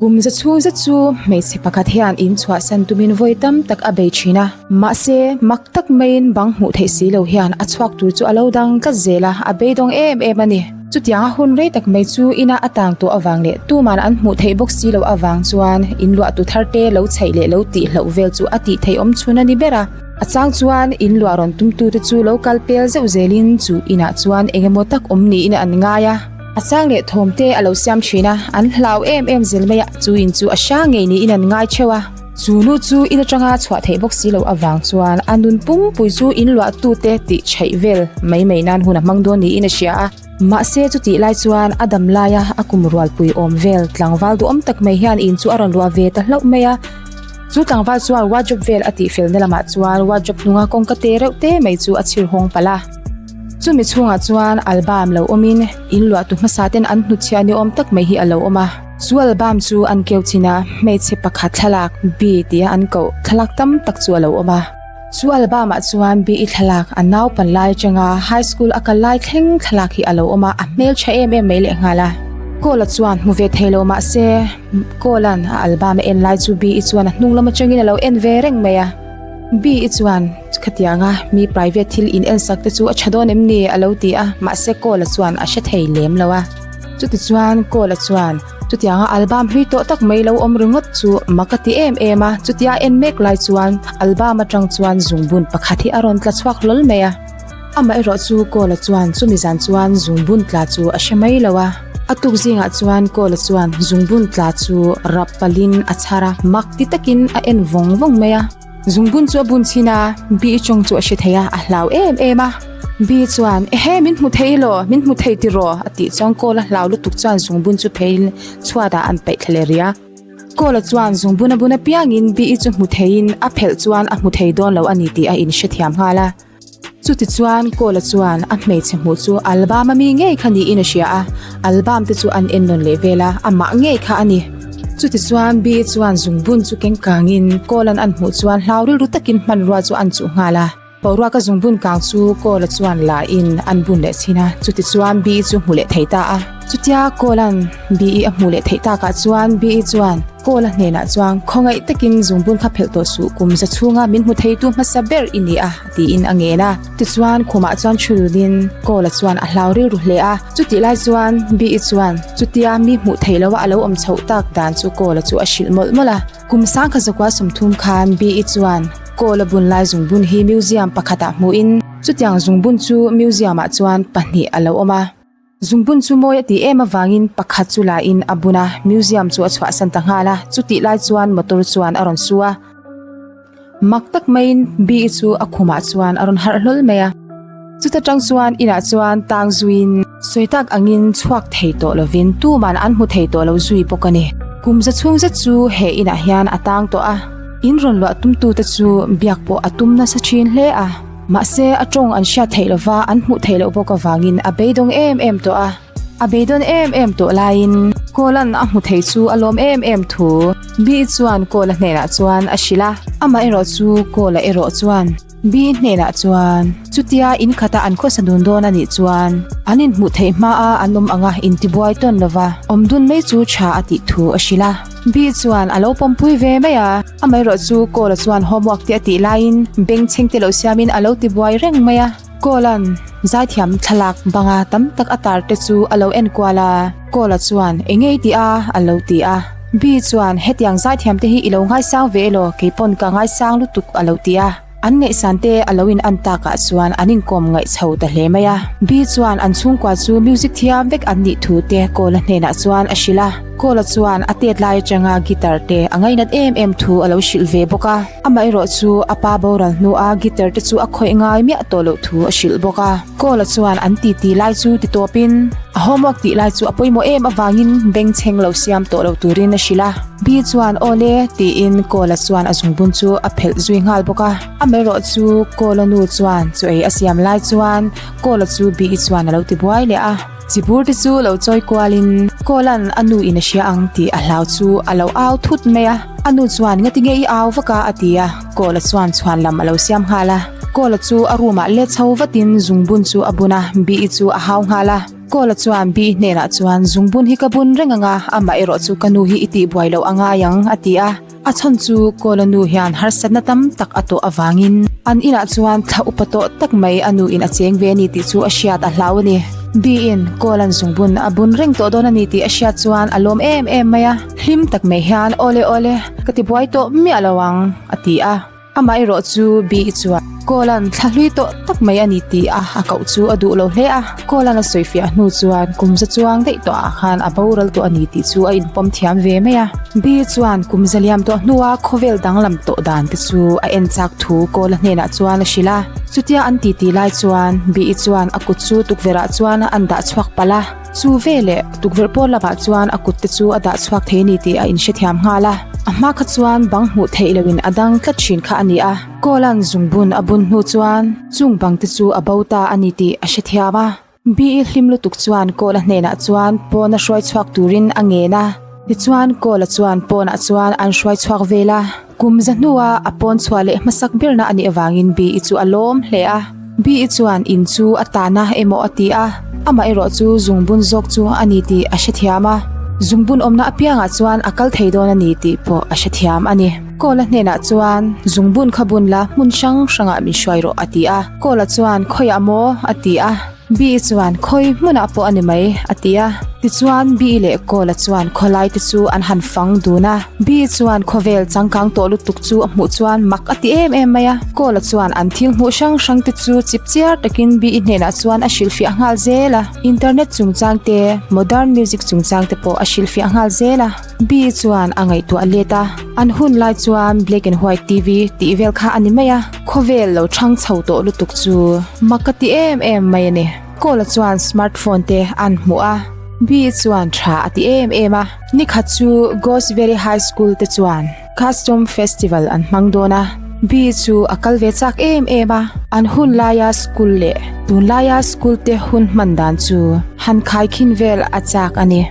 Kum za chhung zet chu hmeichhe pakhat hian in chhuahsan tumin vawi tam tak a bei thin a. Mahse, mak tak maiin bang hmuh theih si lo hian a chhuak tur chu a lo dang tlat zel a, a beidawng em em a ni. Chutianga hun rei tak mai chu ina a tang tawh avang leh tuman an hmuh theih bawk si loh avang chuan in luahtu thar te lo chheih leh lo tih hlauh vel chu a tih theih awm chhun a ni ber a. A chang chuan in luah rawn tumtute chu lo kal pel zeuh zelin chu inah chuan eng emaw tak awm niin an ngai a. A chang leh thawm te a lo siam thin a, an hlau em em zel mai a, chu in chu a hrang ngei niin an ngai theuh a. Chu nu chu in atanga chhuah theih bawk si loh avang chuan a nun pumpui chu in luahtute tih chhaih vel mai mai nan hun a hmang dawn niin a hria a. Mahse chutih lai chuan a dam laia a kum rualpui awm vel tlangval duhawm tak mai hian in chu a rawn luah ve ta hlauh mai a. Chu tlangval chuan wardrobe vel a tihfelna lamah chuan wardrobe hnunga kawngka te reuh te mai chu a chhir hawng palh a. Chumi chhungah chuan album lo awmin in luahtu hmasa ten an hnutchhiah ni awm tak mai hi a lo awm a. Chu album chu an keu chin a, hmeichhe pakhat thlalak B tia an koh thlalak tam tak chu a lo awm a. Chu album ah chuan B i thlalak a naupan lai atanga high school a kal lai thleng thlalak hi a lo awm a, a hmeltha em em mai lehnghal a. Kawl-a chuan hmu ve thei lo mahse Kawl-a'n a album a en lai chu B i chuan a hnung lam atangin a lo en ve reng mai a. B i chuan khatianga mi private thil in en sak te chu a tha dawn em ni a lo ti a, mahse Kawl-a chuan a hre thei lem lo a. Chutichuan Kawl-a chuan chutianga album hlui tawh tak mai lo awm ringawt chu mak a ti em em a, chutia en mek lai chuan album atang chuan zungbun pakhat hi a rawn tla chhuak hlawl mai a. Amaherawh chu Kawl-a chuan chumi zan chuan zungbun tla chu a hre mai lo a. A tuk zingah chuan Kawl-a chuan zungbun tla chu rap palhin a chhar a, mak ti takin a en vawng vawng mai a. Zungbun chu a bun chhin a, Bi tawng chu a hre thei a, a hlau em em a. Bi chuan, Ehe, min hmu thei elaw? Min hmu thei tiraw? a tih chuan Kawl-a hlau lutuk chuan zungbun chu pheiin chhuatah an paih thla leh rih a. Kawl-a chuan zungbun a bun apiangin Bi-i chu hmu theiin a phelh chuan a hmu thei dawn lo a ni tih a inhrethiam nghal a. Chutichuan Kawl-a chuan a hmeichhe hmuh chu album-a mi ngei kha niin a hria a, album te chu an en nawn leh vel a, amah ngei kha a ni. Chutichuan Bi chuan zungbun chu keng kangin Kawl-a'n an hmuh chuan hlau rilru takin hmanrua chu an chuh nghal a. Boruaka zungbun kang chu Kawl-a chuan la in an bun leh chhin a, chutichuan Bi chu hmu leh thei ta a. Chutia Kawl-a'n Bi-i a hmuh leh theih takah chuan Bi-i chuan Kawl-a hnenah chuan khawngaih takin zungbun kha phelh tawh suh, kum za chhunga min hmu theitu hmasa ber i ni a, tiin a ngen a. Tichuan khumah chuan thu lunin Kawl-a chuan a hlau rilru hle a. Chutih lai chuan Bi-i chuan chutia mi hmuh theih loha a lo awm chhoh tak dan chu Kawl-a chu a hrilh mawlh mawlh a. Kum sangkha zakua 30 khan Bi-i chuan Kawl-a bun lai zungbun hi museum pakhatah hmuhin chutiang zungbun chu museum-ah chuan pahnih a lo awm a. Zungbun chu mawi a tih em avangin pakhat chu la in a bun a, museum chu a chhuahsan ta nghal a, chutih lai chuan motor chuan a rawn su a. Mak tak maiin Bi-i chu a khumah chuan a rawn harh hlawl mai a. Chuta tang chuan inah chuan tang zuiin sawi tak angin chhuak thei tawh lovin tuman an hmu thei tawh lo zui bawk a ni. Kum za chhung zet chu he inah hian a tang tawh a, in rawn luah tumtute chu biak pawh a tum nasa thin hle a. Mahse, a tawng an hriat theih lova an hmuh theih loh bawk avangin a beidawng em em tawh a. A beidawn em em tawh laiin Kawla'n a hmu thei chu a lawm em em thu Bi chuan Kawla hnenah chuan a hrilh a. Amaherawh chu Kawla erawh chuan Bi hnenah chuan chutia in khata an khawsa dun dawn a nih chuan an inhmuh theih hmaa an awm anga intibuai tawn lova awm dun mai chu tha a tih thu a hrilh a. Bi chuan a lo pawmpui ve mai a. Amaherawh chu Kawla chuan homework te a tih laiin beng chheng te lo siamin a lo ti buai reng mai a. Kawla'n zaithiam thlalak banga tam tak a tar te chu a lo en kual a, Kawla chuan eng ngei tih a a lo ti a. Bi chuan hetiang zaithiam te hi i lo ngaisang ve elaw keipawn ka ngaisang lutuk a lo ti a. An ngaihsan te a lo in an takah chuan an inkawm ngaih chho ta hle mai a. Bi chuan an chhungkua chu music thiam vek an nih thu te Kawla hnenah chuan a hrilh a. Kawla chuan a tet lai atanga guitar te a ngainat em em thu a lo hrilh ve bawk a. Amaherawh chu a pa boral hnua guitar te chu a khawih ngai miah tawh loh thu a hrilh bawk a. Kawla chuan an ti ti lai chu ti tawpin a homework tih lai chu a pawimawh em avangin bengchheng lo siam tawh lo turin a hrilh a. Bi chuan aw le tiin Kawla chuan a zungbun chu a phelh zui nghal bawk a. Amaherawh chu Kawla nu chuan chaw ei a siam lai chuan Kawla chu Bi-i chuan a lo ti buai leh a. Chibur te chu lo chawi kualin Kawla'n a nu in a hria ang tih a hlau chu a lo au thut mai a. A nu chuan ngati nge i au vak a a ti a, Kawla chuan chhuan lam a lo siam nghal a. Kawla chu a room ah let chho vatin zungbun chu a bun a, Bi-i chu a hau nghal a. Kawla chuan Bi hnenah chuan zungbun hi ka bun reng ang a, amah erawh chu ka nu hi i tihbuai loh a ngai ang, a ti a. A chhan chu Kawla nu hian harsatna tam tak a tawh avangin an inah chuan thla upa tawh tak mai a nuin a cheng ve a ni tih chu a hriat a hlau a ni. Biin Kawla'n zungbun a bun reng tawh dawn a ni tih a hriat chuan a lawm em em mai a. Hlim tak mai hian Awle awle, ka tibuai tawh miah lo ang, a ti a. Amah erawh chu Bi chuan Kawla'n thla hlui tawh tak mai a ni tih a a koh chu a duh lo hle a. Kawla'n a sawifiah hnu chuan kum za chuang daih tawh ah khan a boral tawh a ni tih chu a inpawm thiam ve mai a. Bi chuan kum za liam tawh hnua khawvel danglam tawh dan te chu a en chak thu Kawla hnenah chuan a hrilh a. Chutia an titi lai chuan Bi chuan a kut chu tukverh ah chuan an dah chhuak palh a. Chu veleh tukverh pawn lamah chuan a kut te chu a dah chhuak thei a ni tih a inhrethiam nghal a. A hma kha chuan bang hmuh theih loin a dang tlat thin kha a ni a. Kawla'n zungbun a bun hnu chuan chung bang te chu a bo ta a ni tih a hrethiam a. Bi-i hlim lutuk chuan Kawla hnenah chuan pawna hruai chhuak turin a ngen a. Tichuan Kawla chuan pawnah chuan an hruai chhuak vel a. Kum za hnua a pawn chhuah leh hmasak berna a nih avangin Bi-i chu a lawm hle a. Bi-i chuan in chu a tahna emaw a ti a, amah erawh chu zungbun zawk chu a ni tih a hrethiam a. Zungbun awmna apiangah chuan a kal thei dawn a ni tih pawh a hrethiam a ni. Kawla hnenah chuan, Zungbun kha bun la hmun hrang hrangah min hruai rawh a ti a. Kawla chuan, Khawiah maw? a ti a. Bi chuan, Khawi hmunah pawh a ni mai, a ti a. Tichuan, Bi leh Kawla chuan khawlai te chu an han fang dun a. Bi chuan khawvel changkang tawh lutuk chu a hmuh chuan mak a ti em em mai a. Kawla chuan an thil hmuh hrang hrang te chu chip chiar takin Bi hnenah chuan a hrilhfiah nghal zel a. Internet chungchang te, modern music chungchang te pawh a hrilhfiah nghal zel a. Bi chuan a ngaihtuah let a. An hun lai chuan black and white TV tih vel kha a ni mai a. Khawvel lo thang chho tawh lutuk chu mak ka ti em em mai a ni. Kawla chuan smart phone te an hmuh a, Bi chuan tha a ti em em a. Nikhat chu Ghost Valley High School te chuan Custom Festival an hmang dawn a, Bi chu a kal ve chak em em a. An hun laia school leh tunlaia school te hun hman dan chu han khaikhin vel a chak a ni.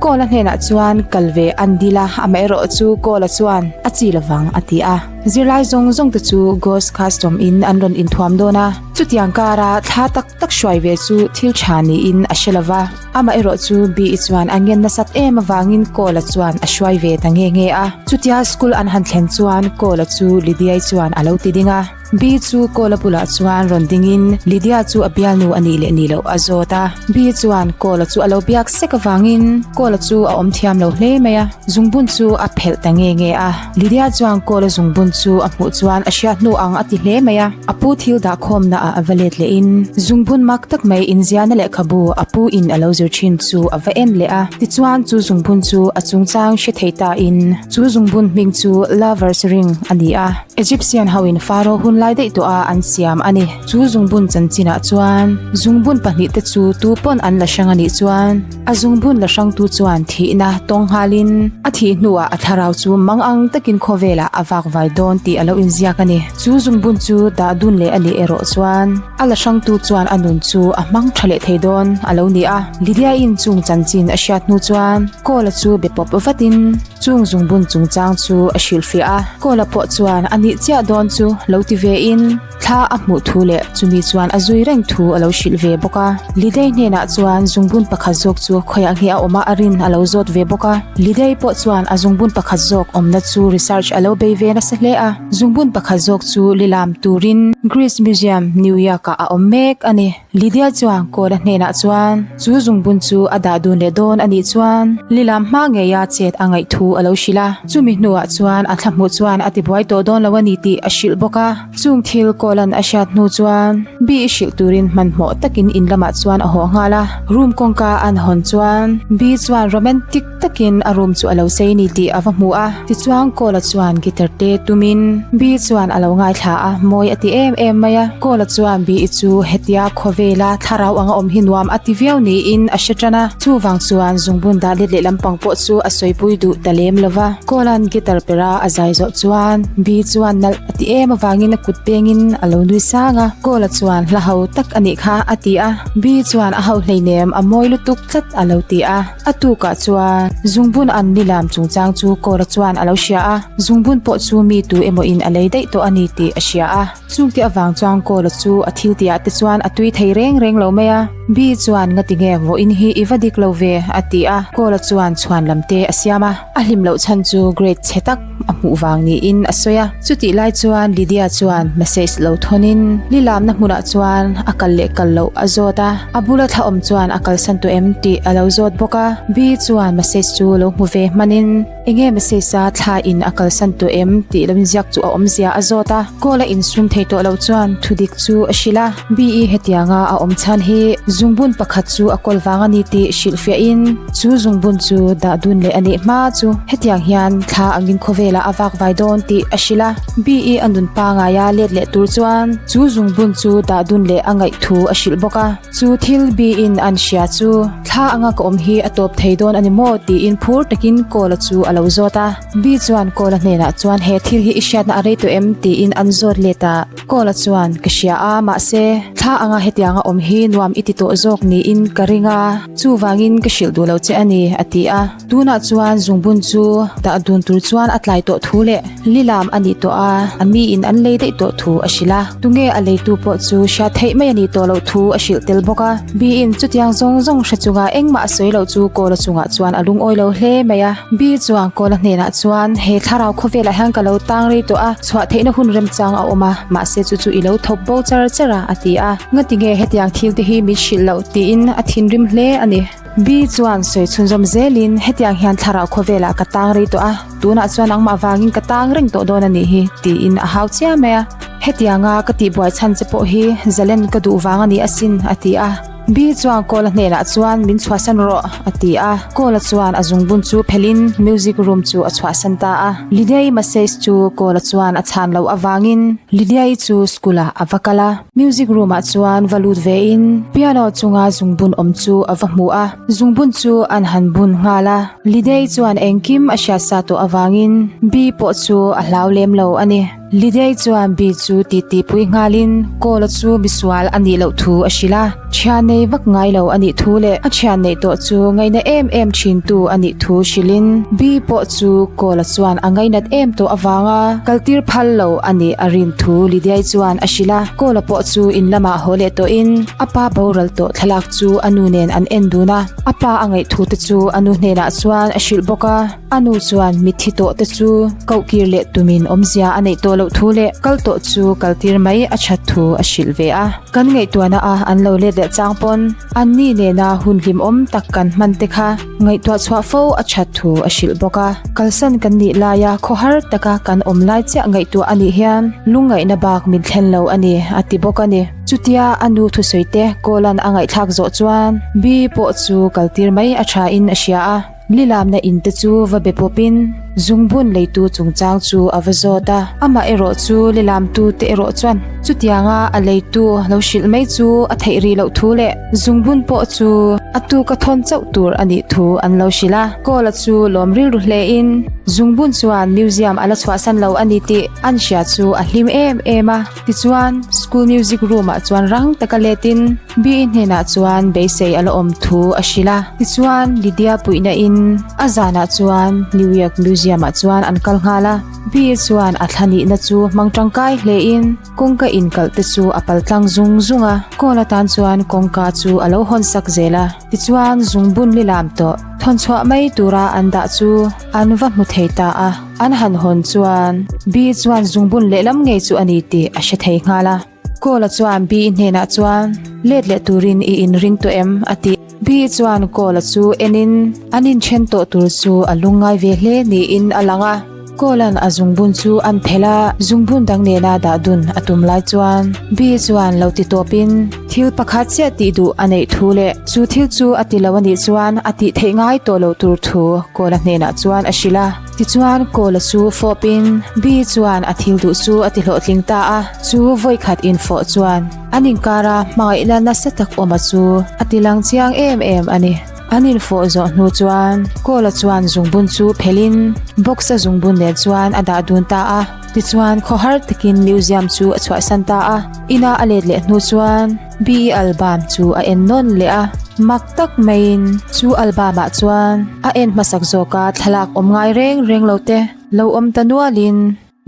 Kawla hnenah chuan kal ve an dil a, amaherawh chu Kawla chuan a chi lovang a ti a. Zirlai zawng zawng te chu Ghost Custom in an rawn inthuam dawn a, chutiang kara thla tak tak hruai ve chu thil tha niin a hre lova. Amaherawh chu Bi-i chuan a ngen nasat em avangin Kawla chuan a hruai ve ta nge nge a. Chutia school an han thlen chuan Kawla chu Lydia-i chuan a lo ti ding a. Bi chu Kawla bulah chuan rawn dingin Lydia chu a bialnu a nih leh nih loh a zawt a. Bi chuan Kawla chu a lo biak sek avangin Kawla chu a awm thiam lo hle mai a, zungbun chu a phelh ta nge nge a. Lydia chuan Kawla zungbun chu a hmuh chuan a hriat hnu ang a ti hle mai a. A pu thil dah khawmna ah a va let lehin zungbun mak tak mai inziahna lehkhabu a pu in a lo zir thin chu a va en leh a. Tichuan chu zungbun chu a chungchang hre thei tain chu zungbun hming chu Lover's Ring a ni a. Egyptian hoin Pharaoh hun lai daih tawha an siam a ni. Chu zungbun chanchinah chuan zungbun pahnihte chu tu pawn an la hrang a nih chuan a zungbun la hrangtu chuan thihna tawng nghalin a thih hnuah a thlarau chu mang ang takin khawvelah a vak vai dawn tih a lo inziak a ni. Chu zungbun chu dah dun leh a nih erawh chuan a la hrangtu chuan a nun chu a hmang tha leh thei dawn a lo ni a. Lydia-in chung chanchin a hriat hnu chuan Kawla chu be pawp vatin, Chung zungbun chungchang chu a hrilhfiah a, Kawla pawh chuan a nih chiah dawn chu lo ti ve in thla a hmuh thu leh chumi chuan a zui reng thu a lo hrilh ve bawk a. Lidei hnenah chuan zungbun pakhat zawk chu khawiah nge a awm a a rin a lo zawt ve bawk a. Lidei pawh chuan a zungbun pakhat zawk awmna chu research a lo bei ve nasa hle a. Zungbun pakhat zawk chu lilam turin Greece Museum, New York ah a awm mek a ni. Lydia chuan Kawla hnenah chuan chu zungbun chu a dah dun leh dawn a nih chuan lilam hma ngeia chet a ngaih thu a lo hrilh a. Chumi hnuah chuan a thla hmuh chuan a tibuai tawh dawn lo a ni tih a hrilh bawk a. Chung thil Kawla'n a hriat hnu chuan Bi i hrilh turin hmanhmawh takin in lamah chuan a haw nghal a. Room kawngka an hawn chuan Bi chuan romantic takin a room chu a lo sei ni tih a va hmu a. Tichuan Kawla chuan guitar te tumin Bi chuan a lo ngaithla a, mawi a ti em em mai a. Kawla chuan Bi-i chu hetia khawvela thlarau anga awm hi nuam a ti viau niin a hre tan a. Chuvang chuan zungbun dah let leh lampang pawh chu a sawipui duh ta lo. lem lo va. Kawla'n guitar perh a a zai zawh chuan Bee chuan nalh a ti em avangin a kut pengin a lo nui sang a. Kawla chuan hla ho tak a nih kha a ti a. Bee chuan a ho hleinem a mawi lutuk tlat a lo ti a. A tukah chuan zungbun an nilam chungchang chu Kawla chuan a lo hria a. Zungbun pawh chu mi tu emaw in a lei daih tawh a ni tih a hria a. Chungte avang chuan Kawla chu a thil tihah te chuan a tui thei reng reng lo mai a. Bee chuan ngati nge vawiin hi i va dik lo ve a ti a. Kawla chuan chhuan lam te a siam a. A hlim loh chhan chu grade chhe tak a hmuh vang niin a sawi a. Chutih lai chuan Lydia chuan message lo thawnin lilamna hmunah chuan a kal leh kal loh a zawt a. A bula thla awm chuan a kalsan tawh em tih a lo zawt bawk a. Bee chuan message chu lo hmu ve hmanin Enge message a thla in a kalsan tawh em tih lo inziak chu a awmzia a zawt a. Call a insum thei tawh loh chuan thudik chu a hrilh a. BE hetianga a awm chhan hi zungbun pakhat chu a kawl vang a ni tih hrilhfiah in chu zungbun chu dah dun leh a nih hma chu hetiang hian thla angin khawvelah a vak vai dawn tih a hrilh a. BE a nun pangaia let leh tur chuan chu zungbun chu dah dun leh a ngaih thu a hrilh bawk a. Chu thil BE in an hria chu thla anga ka awm hi a tawp thei dawn a ni maw tiin phur takin Kawla chu a lo zawt a. BE chuan Kawla hnenah chuan he thil hi i hriatna a rei tawh em tiin an zawt let a. Kawla chuan, Ka hria a, mahse, thla anga hetianga awm hi nuam i ti tawh zawk niin ka ring a, chuvangin ka hrilh duh lo che a ni, a ti a. Tunah chuan zungbun chu dah dun tur chuan a tlai tawh thu leh lilam a nih tawh a, a miin an lei daih tawh thu a hrilh a. Tunge a leitu pawh chu hriat theih mai a nih tawh loh thu a hrilh tel bawk a. Biin chutiang zawng zawng hre chunga engmah a sawi loh chu Kawla chungah chuan a lungawi lo hle mai a. Bi chuan Kawla hnenah chuan, He thlarau khawvelah hian ka lo tang rei tawh a, chhuah theihna hun remchang a awm a, mahse chu chu i lo thawp bo char char a, a ti a. Ngatinge hetiang thil te hi min hrilh loh tiin a thinrim hle a ni. Bi chuan sawi chhunzawm zelin, Hetiang hian thlarau khawvelah ka tang rei tawh a, tunah chuan angmah vangin ka tang reng tawh dawn a nih hi, tiin a hau chiah mai a. Hetianga ka tihbuai chhan che pawh hi zalen ka duh vang a ni asin, a ti a. Bi chuan Kawla hnenah chuan min chhuahsan rawh, a ti a. Kawla chuan a zungbun chu phelhin music room chu a chhuahsan ta a. Lydia-i message chu Kawla chuan a chhan loh avangin Lydia-i chu school-ah a va kal a. Music room-ah chuan va lut vein piano chunga zungbun awm chu a va hmu a. Zungbun chu an han bun nghal a. Lydia-i chuan engkim a hriatsa tawh avangin Bi pawh chu a hlau lem lo a ni. Lidei chuan Bi chu titi pui nghalin Kawla chu misual a nih loh thu a hrilh a, thian nei vak ngai lo a nih thu leh a thian neih tawh chu ngaihna em em thintu a nih thu hrilhin Bi pawh chu Kawla chuan a ngainat em tawh avanga kaltir phal lo a nih a rin thu Lidei chuan a hrilh a, Kawla pawh chu in lamah haw leh tawhin a pa boral tawh thlalak chu a nu nen an en dun a, a pa a ngaih thu te chu a nu hnenah chuan a hrilh bawk a. A nu chuan mitthi tawh te chu koh kir leh tumin awmzia a neih tawh loh thu leh kal tawh chu kal tir mai a that thu a hrilh ve a. Kan ngaihtuahna a an lo let leh chang pawn an ni nena hun hlimawm tak kan hman te kha ngaihtuah chhuah fo a that thu a hrilh bawk a. Kalsan kan nih laia khawhar taka kan awm lai chiah ngaihtuah a nih hian lungngaihna bak min thlen lo a ni a ti bawk a ni. Chutia a nu thusawi te Kawla'n a ngaihthlak zawh chuan Bi pawh chu kal tir mai a tha in a hria a. Lilamna in te chu va be pawpin zungbun leitu chungchang chu a va zawt a, amah erawh chu lilamtu te erawh chuan chutianga a leitu lo hrilh mai chu a theih rih loh thu leh zungbun pawh chu a tuka thawn chauh tur a nih thu an lo hrilh a. Kawla chu lawm rilru hlein zungbun chuan museum a la chhuahsan lo a ni tih an hria chu a hlim em em a. Tichuan, school music room ah chuan rang taka letin Bi-i hnenah chuan beisei a la awm thu a hrilh a. Tichuan, Lydia puihna in a zanah chuan New York Museum ah chuan an kal nghal a. Bi-i chuan a thla nihna chu hmang tangkai hlein kawngka inkalh te chu a pal tlang zung zung a. Kawl atan chuan kawngka chu a lo hawn sak zel a. Tichuan, zungbun lilam tawh thawn chhuah mai tura an dah chu an va hmu thei ta a. An han hawn chuan Bi chuan zungbun lehlam ngei chu a ni tih a hre thei nghal a. Kawla chuan Bi hnenah chuan let leh turin i inring tawh em? a ti. Bi chuan Kawla chu enin an inthen tawh tur chu a lungngai ve hle niin a lang a. Kawla'n a zungbun chu an phelh a, zungbun dang nena dah dun a tum lai chuan Bi chuan lo ti tawpin thil pakhat chiah tih duh a neih thu leh chu thil chu a ti lo a nih chuan a tih theih ngai tawh loh tur thu Kawla hnenah chuan a hrilh a. Tichuan Kawla chu fawpin Bi chuan a thil duh chu a ti hlawhtling ta a, chu vawikhat infawh chuan an inkara hmangaihna nasa tak awma chu a ti lang chiang em em a ni. An infawh zawh hnu chuan Kawla chuan zungbun chu phelhin box a zungbun nen chuan a dah dun ta a. Tichuan khawhar takin museum chu a chhuahsan ta a. Ina a let leh hnu chuan BE album chu a en nawn leh a. Mak tak maiin chu album ah chuan a en hmasak zawka thlalak awm ngai reng reng lo te lo awm ta nualin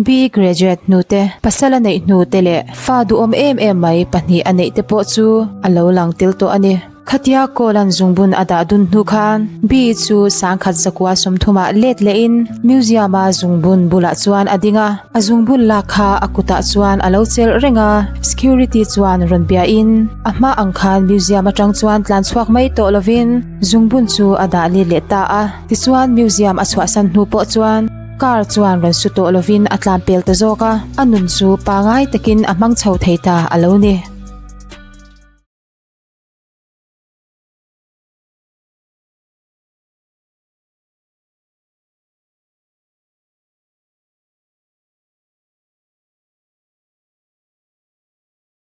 BE graduate hnu te, pasal a neih hnu te leh fa duhawm em em mai pahnih a neih te pawh chu a lo lang tel tawh a ni. Khatia Kawlan zungbun a dah dun hnu khan BE chu sangkhat zakua sawmthumah let lehin Museum-a zungbun bulah chuan a ding a, a zungbun lak kha a kutah chuan a lo chelh reng a, security chuan rawn biahin a hma ang khan Museum atang chuan tlan chhuak mai tawh lovin zungbun chu a dah let leh ta a. Tichuan Museum a chhuahsan hnu pawh chuan Car chuan rawn su tawh lovin a tlan pel ta zawk a, a nun chu pangai takin a hmang chho thei ta a lo ni.